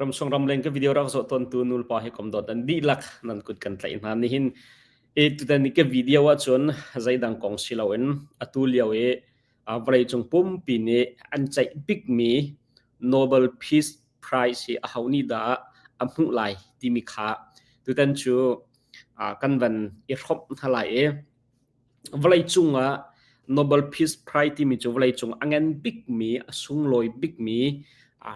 Ramsung ramleng ka video rak zoh tawntu nulepa hi kom dawt an dihlak nan kut kan tlaih hna. Nihin i tutan i ka video ahcun zeidang kong si loin atu lio i vawleicung pumpi nih an ceih bikmi Nobel Peace Prize hi aho nih dah a hmuh lai timi kha tutan cu kan van i hrawmh hna lai i Vawleicung ah Nobel Peace Prize timi cu vawleicung a ngan bikmi, a sunglawi bikmi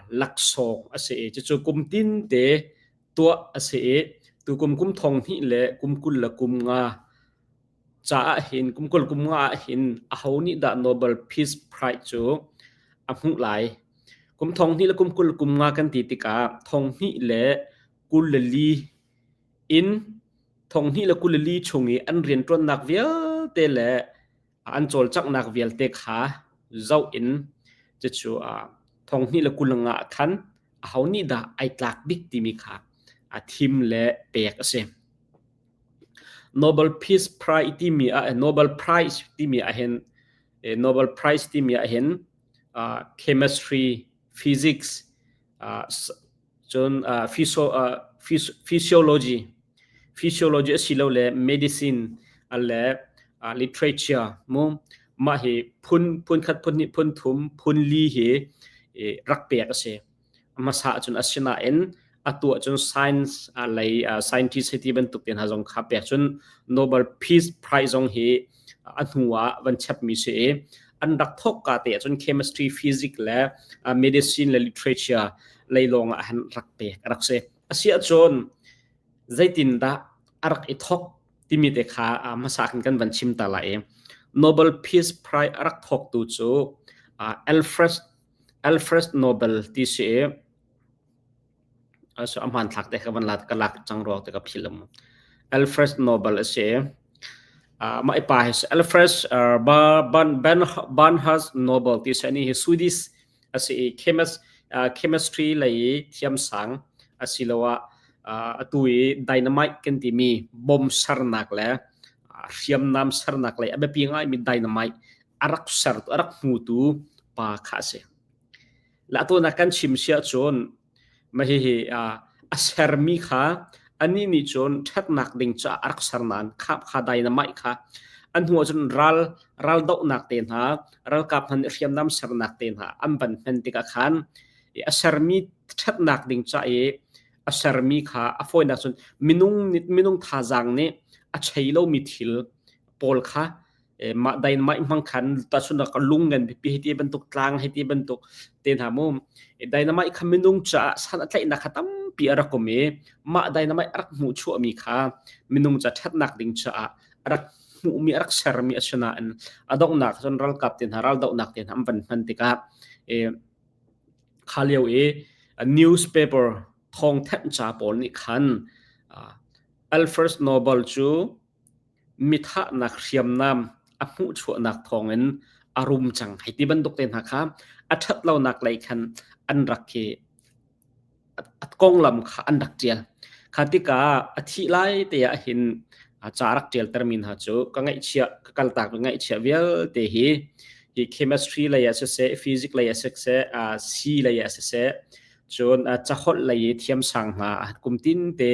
laksawng a si i cucu kum tinte tuah a si i tukum kum thong hnih le kum 25 caah hin kum 25 ah hin aho nih dah Nobel Peace Prize cu a hmuh lai? Kum thong hnih le kum 25 kan ti tikah thong hnih le 24 in 2024 chung i an rianṭuannak vialte le an cawlcanghnak vialte kha zoh in cucu 2025 ah khan aho nih dah ai tlak bik timi kha a thim le pek a si. Nobel Peace Prize timi ah Nobel Prize timi ah hin Nobel Prize timi ah hin chemistry, physics, Cun physiology, physiology asilole medicine le literature mu mah hi phun phunkhat phunhnih phunthum phunli hi rak pek a si. A hmasa ahcun asinain atu ahcun science lei scientist hei ti bantuk te hna zong kha pek cun Nobel Peace Prize zong hi a hnu ah van chapmi si i an rak thawk ka te ahcun chemistry, physics le medicine le literature lei lawng ah han rak pek a rak si. Asi ahcun zeitindah a rak i thawk timi te kha hmasa khan kan van chim ta lai i Nobel Peace Prize a rak thawktu cu Alfred Alfred Nobel ti si i a hmanthlak te kha van la ka lak cang ruang te ka philh mu. Alfred Nobel a si. Mah i pa hi Alfred Bernhard Nobel ti si ani hi Swedish a si i chemist chemistry lei i thiamsang asiloah atu i dynamite kan timi bom sernak le hriamnam sernak lei a biapi ngaimi dynamite a rak sertu a rak hmutu pa kha a si. La atu na kan chim si ahcun mah hihi a sermi kha anih nih cun ṭhatnak ding caah a rak ser nain kha kha dynamite kha an hnu ahcun ral raldohnak te hna ralkap hna nih hriamnam sernak te hna an van hman tikah khan a sermi ṭhatnak ding ca i a sermi kha a fawinak cun minung minung thazaang nih a chei lomi thil pawl kha mah dynamite hmang khan tahchunhnak lung ngan pipi hei ti bantuk tlang hei ti bantuk te hna mu dynamite kha minung caah san a tlaihnak kha tampi a rak um i mah dynamite a rak hmuh chuahmi kha minung ca ṭhatnak ding caah a rak hmuhmi a rak sermi a si nain a donghnak cun ralkap te hna raldohnak te hna an van hman tikah kha lio i newspaper thawngthanhca pawl nih khan Alfred Nobel cu mithahnak hriamnam a hmuhchuahnak thawngin a rum cang hei ti bantuk te hna kha a ṭhat lonak lei khan an rak khi a konglam kha an rak ṭial. Kha tikah a thih lai te ah hin ca rak ṭialtermi hna cu ka ngaihchiah ka kaltak mi ngaihchiah vialte hi hi chemistry lei ah siseh, physics lei ah siseh, sii lei ah siseh, cun caholh lei i thiamsang hna kum tin te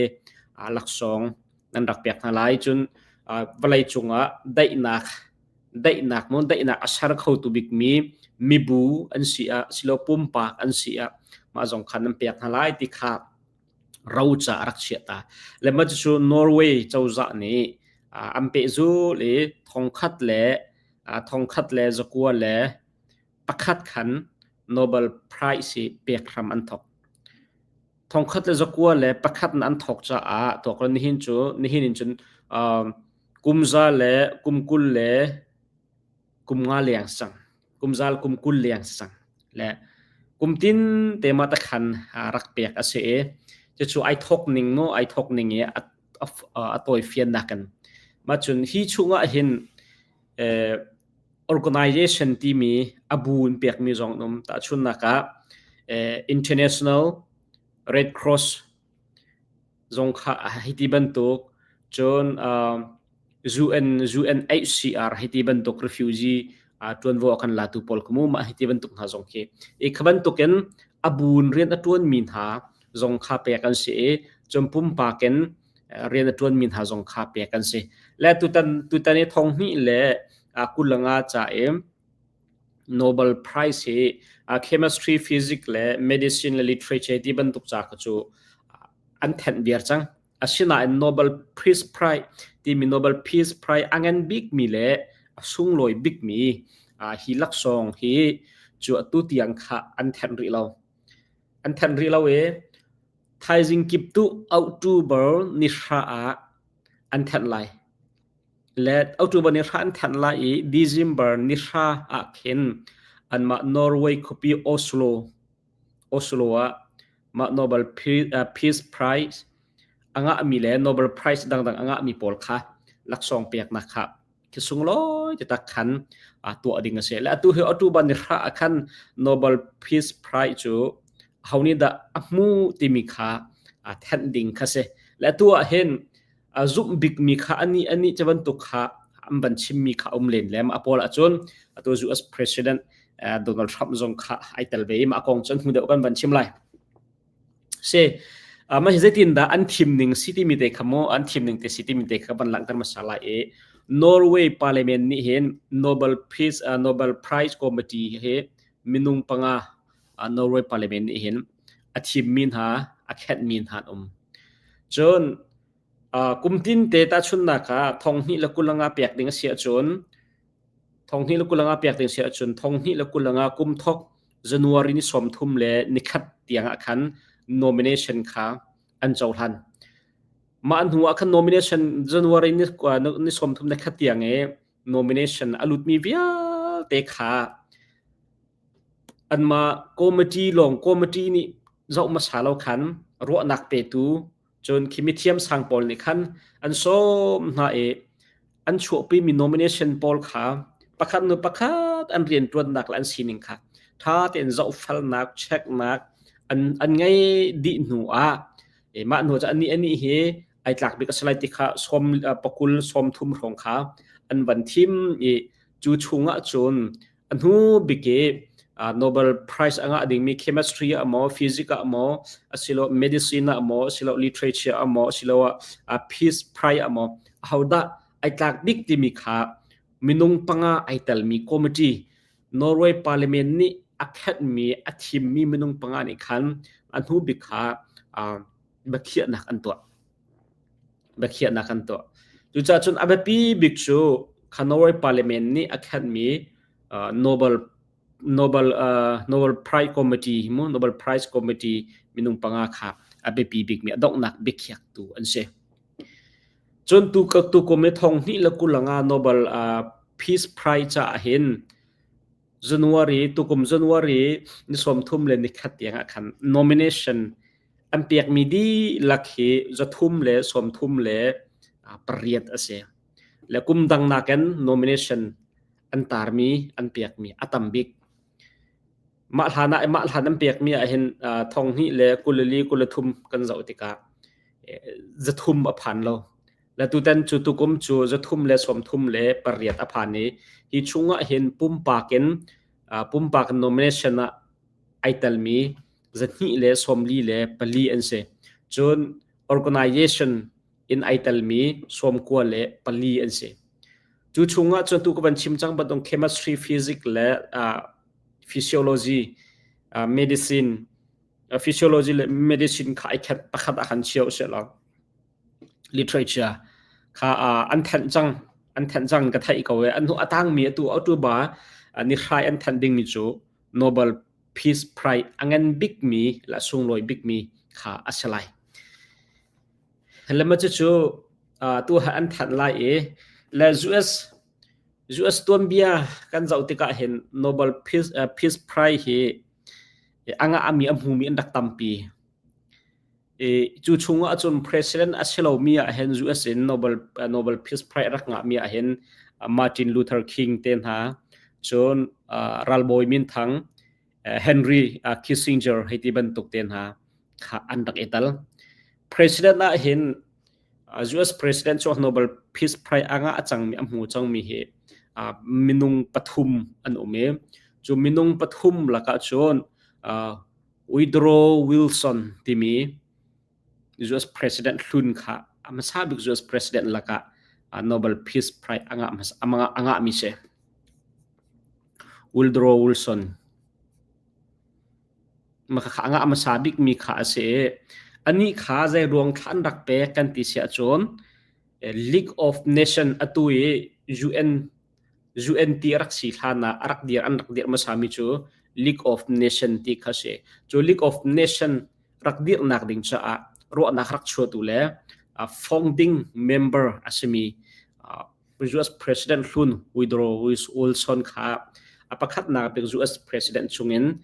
laksawng nan rak pek hna lai. Cun vawlei cungah daihnak daihnak maw daihnak a ser khotu bikmi mibu an si ah silo pumpak an si ah mah zong kha nan pek hna lai ti kha roca a rak chiah ta. Le mah cucu Norway cozah nih an pehzul i 1901 khan Nobel Prize hi pek hram an thawk. 1901 in an thawk caah tuak nihin cu nihin in cun kum za le kum kul le kum nga leng sang kum zal kum kul leng sang le kum tin te ma ta khan rak pek a si i cucu ai thawk ning mu ai thawk ning i a tawi fian nakin ma cun hi chungah hin organization timi a bu in pekmi zong an um. Tahchunhnak ah International Red Cross zong kha hiti bantuk cun UN UNHCR hiti bantuk refugee ṭuanvo a kan latu pawl kha mu mah hiti bantuk hna zong khi. I kha bantukin a bu in rian a ṭuanmi hna. zong kha pek an si i cun pumpak in rian a ṭuanmi hna zong kha pek an si. Le tutan tutan i thong hnih le 25 ca i Nobel Prize hi chemistry, physics le medicine le literature ti bantuk ca kha cu an thenh viar cang. Asinain Nobel Peace Prize timi Nobel Peace Prize a ngan bikmi le a sunglawi bikmi hi laksawng hi cu atu tiang kha an thenh rih lo. An thenh rih lo i thaizing kip tu October ni hra ah an thenh lai. Le October ni hra an thanh lai i December ni hra ah khin anmah Norway khuapi Oslo Oslo ah mah Nobel Peace Prize a ngahmi le Nobel Prize dangdang a ngahmi pawl kha laksawng peknak kha khi sunglawi taktak khan tuah ding a si. Le atu hi October ni hra ah khan Nobel Peace Prize cu ho nih dah a hmu timi kha thanh ding kha si. Le atu ah hin a zumh bikmi kha anih anih cu bantuk kha an van chimmi kha um len le a pawl ahcun atu US President Donald Trump zong kha ai tel ve i mah kong cu hnu deuh kan van chim lai. Si mah hi zeitin dah an thim ning si timi te kha mu an thim ning te si timi te kha van langhter hmasa lai i Norway Parliament nih hin Nobel Peace Nobel Prize Committee hi minung panga Norway Parliament nih hin a thimmi hna a khenhmi hna an um. Cun kum tin te tahchunhnak ah thong hnih le 25 pek ding a si ahcun thong hnih le 25 pek ding a si ahcun thong hnih le 25 kum thok January ni 30 le nikhat tiang ah khan nomination kha an cohlan. Mah hnu ah khan nomination January ni ni 30 ni khat tiang i nomination a lutmi vialte kha Anmah committee lawng committee nih zoh hmasa lo khan ruahnak petu cun khi mithiam sang pawl nih khan an sawm hna i an chuahpimi nomination pawl kha pakhat hnu pakhat an rianṭuannak le an sining kha ṭha tein zohfelnak checknak an an ngei dih hnu ah mah hnu cu anih anih hi ai tlak bik a si lai ti kha sawm pakul 30 hrawng kha an van thim i cu chungah cun A hnu bik i Nobel Prize a ngah dingmi chemistry ah maw, physics ah maw, asilo medicine ah maw, asilo literature ah maw, asiloah peace prize ah maw, ahodah ai tlak bik timi kha minung panga ai telmi committee Norway parliament nih a khenhmi a thimmi minung panga nih khan a hnu bik kha biakhiahnak an tuah. Biakhiahnak an tuah. Cucaah cun a biapi bik cu kha Norway parliament nih a khenhmi Nobel Nobel Nobel Prize Committee mu Nobel Prize Committee minung panga kha a biapi bikmi a donghnak biakhiaktu an si. Cun tu tu kum i thong hnih le 25 Nobel Peace Prize caah hin January tukum January ni 30 le nikhat tiang ah khan nomination An pekmi dihlak hi 338 a si. Le kum dang nakin nomination an tarmi an pekmi a tam bik. Mah hlan ah mah hlan an pekmi ah hin thong hnih le 22 23 kan zoh tikah 300 a phan lo. Le tutan cu tukum cu 338 a phan i hi chungah hin pumpak in pumpak nomination ah ai telmi 244 an si. Cun organization in ai telmi 94 an si. Cu chungah cun tu ka van chim cang bantuk chemistry, physics le physiology, medicine, physiology le medicine kha ai khat pakhat ah khan chia usih law literature kha an thanh cang an thanh cang ka theih ko e an hnu atangmi atu atu ba ni hrai an thanh dingmi cu Nobel Peace Prize a ngan bikmi le a sunglawi bikmi kha a si lai. Lema cucu tu an thanh lai i le US US tuanbia kan zoh tikah hin Nobel Peace, Peace Prize hi a ngahmi a hmumi an rak tampi. I cu chungah cun president a si lomi ah hin US in Nobel Nobel Peace Prize rak ngahmi ah hin Martin Luther King te hna cun ralbawi minthang Henry Kissinger hei ti bantuk te hna kha an rak i tel. President ah hin US President cu Nobel Peace Prize a ngah a cangmi a hmu cangmi hi minung pathum an um i cu minung pathum lakah cun. Woodrow Wilson timi US President hlun kha a hmasa bik US President lakah Nobel Peace Prize a ngah hmasa a ngahmi si. Woodrow Wilson Mah kha a ngah hmasa bikmi kha a si i anih kha zei ruang thla an rak pek kan ti si ahcun League of Nation atu i UN UN ti a rak si hlan ah a rak dir an rak dirh hmasami cu League of Nation ti kha si. Cu League of Nation rak dirhnak ding caah ruahnak rak chuahtu le founding member a simi US President hlun Woodrow Wilson kha a pakhatnak bik US President chungin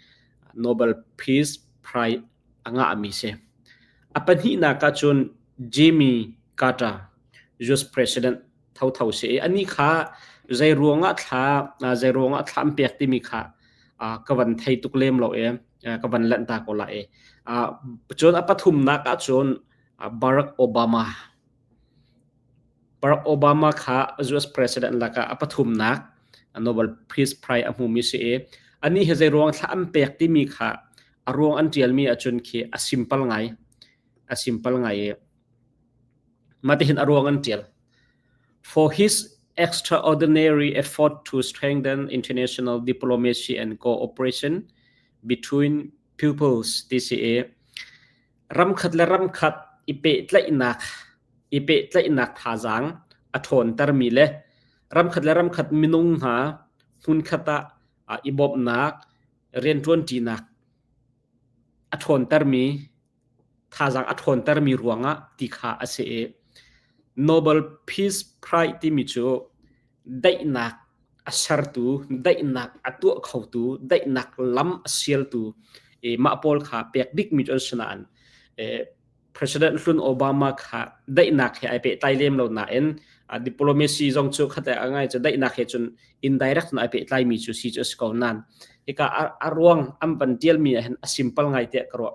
Nobel Peace Prize a ngahmi si. A pahnihnak ahcun Jimmy Carter, US President thotho si i anih kha zei ruangah thla zei ruangah thla an pek timi kha ka van thei tuk lem lo i ka van lanh ta ko la i cun a pathumnak ahcun Barack Obama Barack Obama kha US President lakah a pathumnak Nobel Peace Prize a hmumi si i anih hi zei ruang thla an pek timi kha a ruang an ṭialmi ahcun khi a simple ngai a simple ngai i Matihin a ruang an ṭial. For his extraordinary effort to strengthen international diplomacy and cooperation between peoples ti si i ramkhat le ramkhat i pehtlaihnak i pehtlaihnak thazaang a ṭhawntermi le ramkhat le ramkhat minung hna hmunkhat ah i bawmhnak rianṭuanṭinak a ṭhawntermi thazaang a ṭhawntermi ruangah ti kha a si i Nobel Peace Prize timi cu daihnak a sertu, daihnak a tuah khotu, daihnak lam a sialtu i mah pawl kha pek bikmi cu an si nain President hlun Obama kha daihnak he ai pehtlai lem lo nain diplomacy zong cu khat a ngai cu daihnak he cun indirect in ai pehtlaimi cu si cu a si ko nain hika a ruang an van tialmi ah hin a simple ngai tiah ka ruah.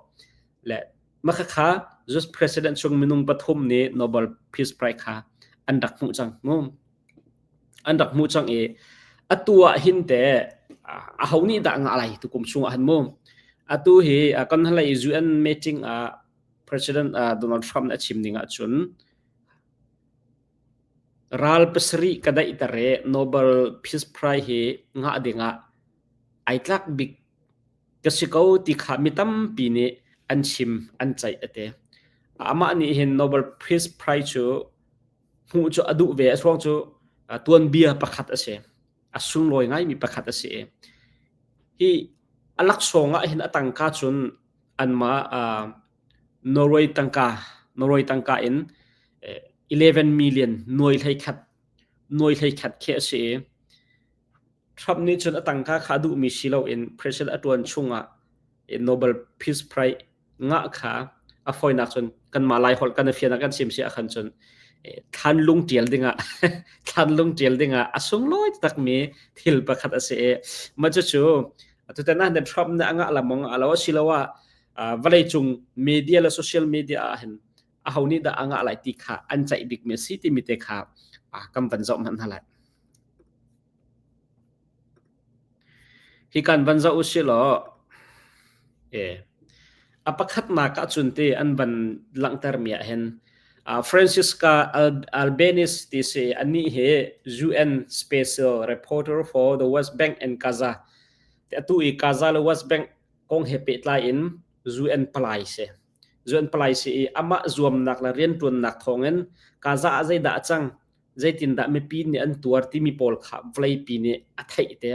Le makhakha just president chung minung pathum nih Nobel Peace Prize kha an rak hmuh cang mu. An rak hmuh cang i atu ah hin te aho nih dah ngah lai tu kum chung ah hin mu. Atu hi kan halei UN meeting ah President Donald Trump nih a chim ning ahcun ral pasarih ka daihter i Nobel Peace Prize hi ngah dingah ai tlak bik ka si ko ti kha mi tampi nih an chim an ceih a ti. Amah nih hin Nobel Peace Prize cu hmuh cu a duh ve a ruang cu tuanbia pakhat a si. A sunglawi ngaimi pakhat a si i hi a laksawng ah hin a tangka cun anmah Norway tangka Norway tangka in 11 million nuai hlei khat nuai hlei khat khi a si i Trump nih cun a tangka kha a duhmi si loin president a ṭuan chungah Nobel Peace Prize ngah kha a fawinak cun kanmah Laiholh kan i fian ah kan chim si ahkhan cun thlanlung ṭial dingah thlanlung ṭial dingah a sunglawi takmi thil pakhat a si i mah cucu tutan ah Trump nih a ngah lamong a lo asiloah vawleicung media le social media ah hin aho nih dah a ngah lai ti kha an ceih bikmi a si timi te kha kan van zoh hmanh hna lai. Hi kan van zoh usih law a pakhatnak ahcun ti an van langhtermi ahhin Francisca Albanese ti si anih hi UN Special Rapporteur for the West Bank and Gaza atu i Gaza le West Bank kong he pehtlai in UN palai si. UN palai si i amah zuamnak le rianṭuannak thawngin Gaza ah zeidah a cang zeitindah mipi nih an tuar timi pawl kha vawleipi nih a theih te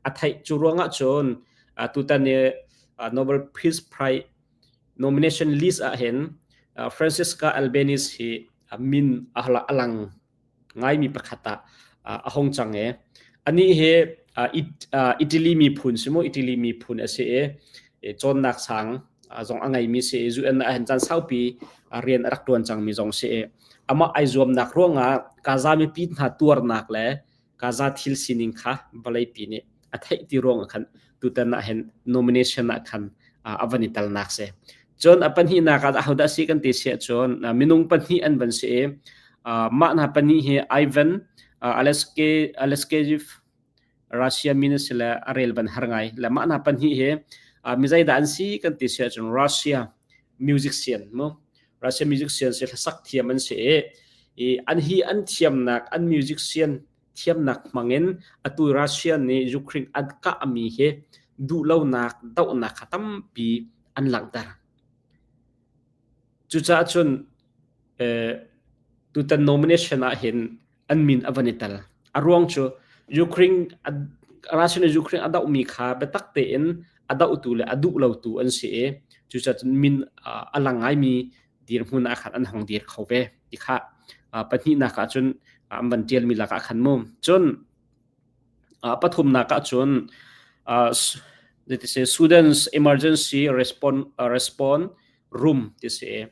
a theih cu ruangah cun tutan i Nobel Peace Prize nomination list ah hin Francisca Albanese hi min a lang ngaimi pakhat ah a hong cang i anih hi Italy miphun si mu Italy miphun a si i cawnnak sang zong a ngeimi si i UN ah hin caan saupi rian a rak ṭuan cangmi zong si i amah ai zuamnak ruangah Gaza mipi hna tuarnak le Gaza thil sining kha vawleipi nih a theih ti ruangah khan tutan ah hin nomination ah khan a van i telnak si. Cun a pahnihnak ah ahodah si kan ti si ahcun minung pahnih an van si i mah hna pahnih hi Ivan Aleskeyev Russia min a si le a rel van har ngai. Le mah hna pahnih hi Mi zeidah an si kan ti si ahcun Russia musician mu Russia musician si hlasak thiam an si i an hi an thiamnak an musician thiamnak hmangin atu Russia nih Ukraine an kahmi hi duhlonak dohnak kha tampi an langhter. Cucaah cun tutan nomination ah hin an min a van i tel. A ruang cu Ukraine Russia nih Ukraine a dohmi kha biatak tein a dohtu le a duh lotu an si i cucaah cun min a lang ngaimi dirhmun ah khan an hong dir kho ve ti kha pahnihnak ah cun an van ṭialmi lakah khan mu. Cun pathumnak ah cun Sudan's Emergency Response, Response Room ti si.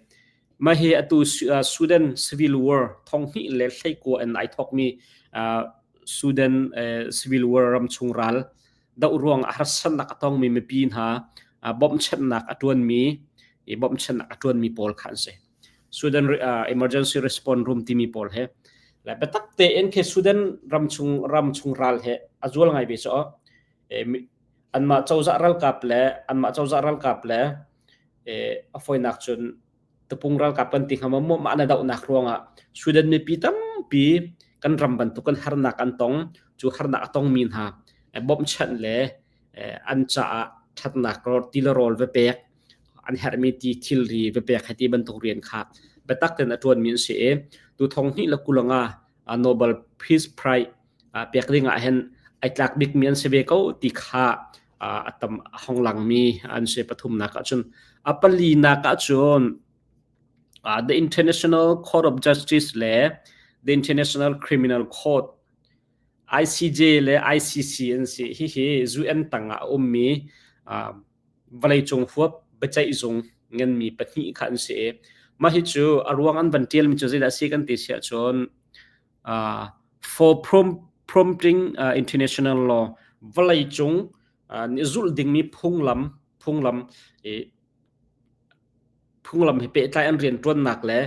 Mah hi atu Sudan Civil War thonghnih le hleikua in ai thawkmi Sudan Civil War ramchung ral doh ruang ah harsatnak a tongmi mipi hna bawmhchanhnak a ṭuanmi i bawmhchanhnak a ṭuanmi pawl kha an si. Sudan Emergency Response Room timi pawl he le biatak tein khi Sudan ramchung ramchung ral he a zual ngai ve cu anmah cozah ralkap le anmah cozah ralkap le a fawinak cun tapung ralkap kan ti hnga maw mah na dohnak ruangah Sudan mipi tampi kan ram bantuk kan harnak an tong cu harnak a tongmi hna bawmhchanh le an caah ṭhatnak ti le rawl va pek an herhmi ti thilri va pek hei ti bantuk rian kha biatak tein a ṭuanmi an si i tu thong hnih le kulanga Nobel Peace Prize pek ding ah hin ai tlak bikmi an si ve ko ti kha a tam a hong langmi an si pathumnak ah cun a palinak ah cun the International Court of Justice le the International Criminal Court ICJ le ICC an si hihi UN tangah a ummi vawleicung huap biaceihzung nganmi pahnih kha an si i mah hi cu a ruang an van ṭialmi cu zeidah a si kan ti si ahcun for prompting international law vawleicung nih zulh dingmi phunglam phunglam i phunglam he pehtlai an rianṭuannak le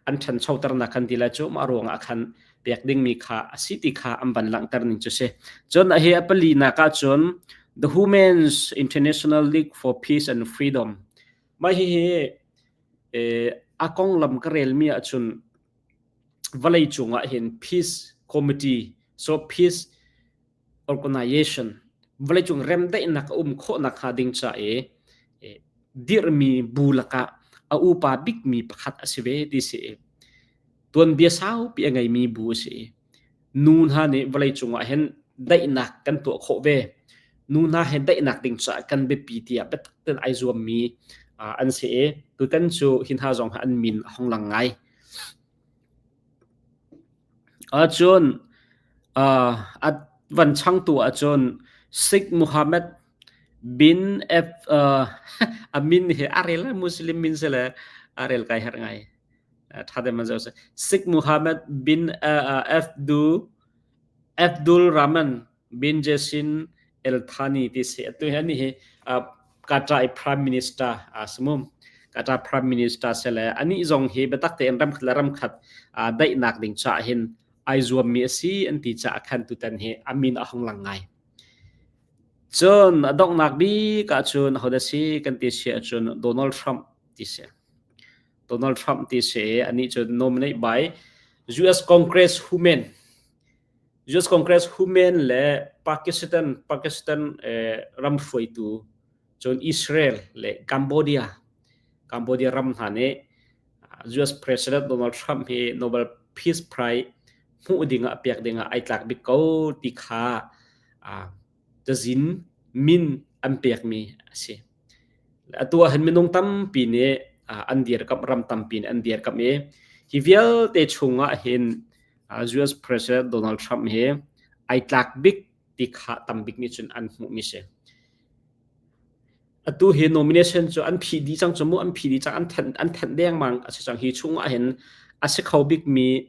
an ṭhanchoternak kan ti lai cu mah ruangah khan pek dingmi kha a si ti kha an van langhter ning cu si. Cun hi a palinak ah cun The Women's International League for Peace and Freedom mah hihi a konglam ka relmi ahcun vawleicung ah hin peace committee so peace organization vawleicung remdaihnak a um khawhnak hnga ding ca i dirhmi bu lakah a upa bikmi pakhat a si ve ti si i tuanbia saupi a ngeimi bu a si i nu hna nih vawleicung ah hin daihnak kan tuah khawh ve nu hna he daihnak ding caah kan biapi tiah biatak tein ai zuammi an si i tutan cu hi hna zong an min a hong lang ngai. Ahcun a van changtu ahcun Sheikh Muhammad bin F a min hi a rel Muslim min si le a rel kai herh ngai. Ṭha deuh man zoh seh. Sheikh Muhammad bin Abdul Abdul Rahman bin Jasin El Thani ti si. Atu hi ani hi Qatar i Prime Minister a si mu. Qatar Prime Minister se le ani zong hi biatak tein ramkhat le ramkhat daihnak ding caah hin ai zuammi a si an ti caah khan tutan hi a min a hong lang ngai. Cun a donghnak bik ahcun hodah si kan ti si ahcun Donald Trump ti si. Donald Trump ti si anih cu nominate by US Congress Women US Congress Women le Pakistan Pakistan ram hruaitu cun Israel le Cambodia Cambodia ram hna nih US President Donald Trump hi Nobel Peace Prize hmuh ding ah pek ding ah ai tlak bik ko ti kha cazin min an pekmi a si. Atu ah hin minung tampi nih an dirkamh ram tampi nih an dirkamh i hi vialte chungah hin US President Donald Trump hi ai tlak bik ti kha tam bik nih cun an hmuhmi si. Atu hi nomination cu an phih dih cang cu mu an phih dih cang an thanh an thanh dengmang a si cang hi chungah hin a si kho bikmi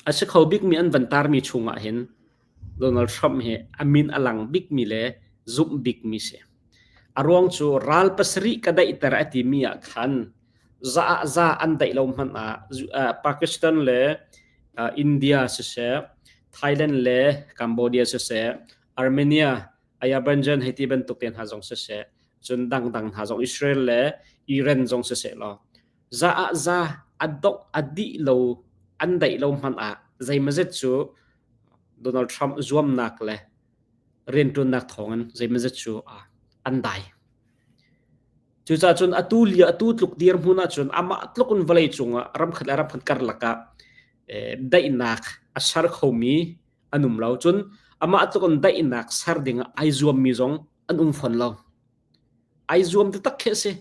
a si kho bikmi an van tarmi chungah hin Donald Trump hi a min a lang bikmi le zumh bikmi si. A ruang cu ral pasarih ka daihter a timi ah khan za ah za an daih lo hmanh ah Pakistan le India siseh, Thailand le Cambodia siseh, Armenia Azerbaijan hei ti bantuk te hna zong siseh, cun dangdang hna zong Israel le Iran zong siseh law za ah za a dongh a dih lo an daih lo hmanh ah zeimazet cu Donald Trump zuamnak le rianṭuannak thawngin zeimazet cu an dai. Cucaah cun atu lio atu tluk dirhmun ahcun amah tluk in vawlei cungah ramkhat le ramkhat karlak ah daihnak a ser khomi an um lo. Cun amah tluk in daihnak ser ding ah ai zuammi zong an um fawn lo. Ai zuam taktak khi a si.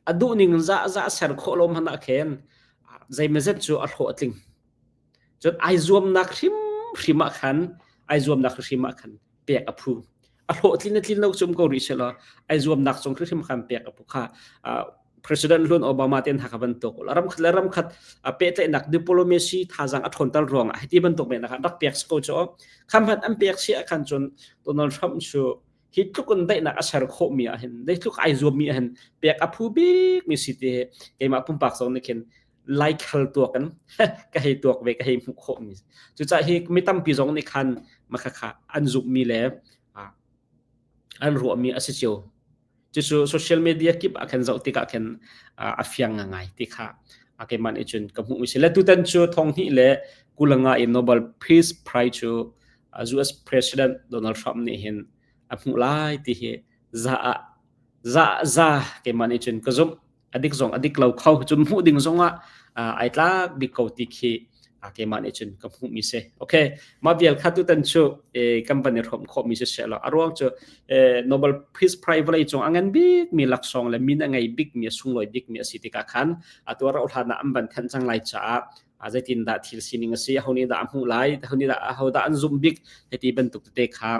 A duhning in za za ser khawh lo hmanh ah khin zeimazet cu a hlawh a tling. Cun ai zuamnak hrimhrim ah khan ai zuamnak hrimhrim ah khan pek a phu. A hlawhtlin a tlin lo cu um ko rih selaw ai zuamnak cung hrimhrim khan pek a phu kha. President hlun Obama ten haka bantuk ramkhat le ramkhat pehtlaihnak diplomacy thazaang a ṭhawnter ruangah hiti bantuk men ah rak pek si ko cu kham hmanh an pek si ah khan cun Donald Trump cu hi tluk in daihnak a ser khawhmi ah hin zeitluk ai zuammi ah hin pek a phu bikmi si ti hi keimah pumpak zong nih khin laikhal tuak in ka hei tuak ve ka hei hmuh khawhmi cucaah hi mi tampi zong nih khan makhakha an zumhmi le an ruahmi a si cio cucu social media kip ah khan zoh tikah khin a fiang ngai ti kha keimah nih cun ka hmuhmi si le tutan cu thong hnih le kulanga in Nobel Peace Prize cu US President Donald Trump nih hin a hmuh lai ti hi za ah za za keimah nih cun ka zumh a dik zong a dik lo kho cun hmuh ding zong ah ai tlak bik ko ti khi keimah nih cun ka hmuh mi si okay mah vial kha tutan cu kan van i hrawm khawh mi si seh lo a ruang cu Nobel Peace Prize vawlei cung a ngan bik mi laksawng le min a ngei bik mi a sunglawi bik mi a si tikah khan atu a rauh hlan ah an van thanh cang lai caah zeitin dah thil sining a si aho nih dah a hmuh lai aho nih dah aho dah an zumh bik hiti bantuk tete kha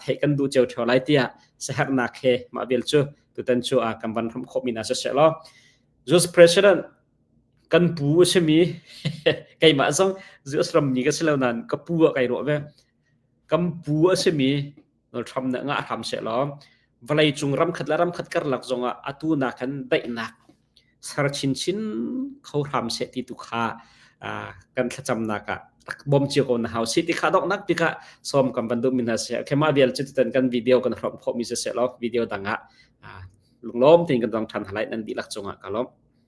theih kan duh cio theo lai tiah siaherhnak he mah vial cu tutan cu kan van hram khawh mi na siseh law US president kan pu a simi keimah zong US rammi ka si lo nain ka pu ah kai ruah ve kan pu a simi Donald Trump nih ngah hram seh law vawlei cung ramkhat le ramkhat karlak zongah atu nakin daihnak ser chinchin kho hram seh ti tu kha kan thlacamnak ah rak bawm cio ko na hau si ti kha donghnak tikah sawm kan van duh mi hna si okay mah vial cu tutan kan video kan hrawm khawh mi si seh law video dang ah lunglawm tein kan dong ṭhan halai nan dihlak cungah ka lawm.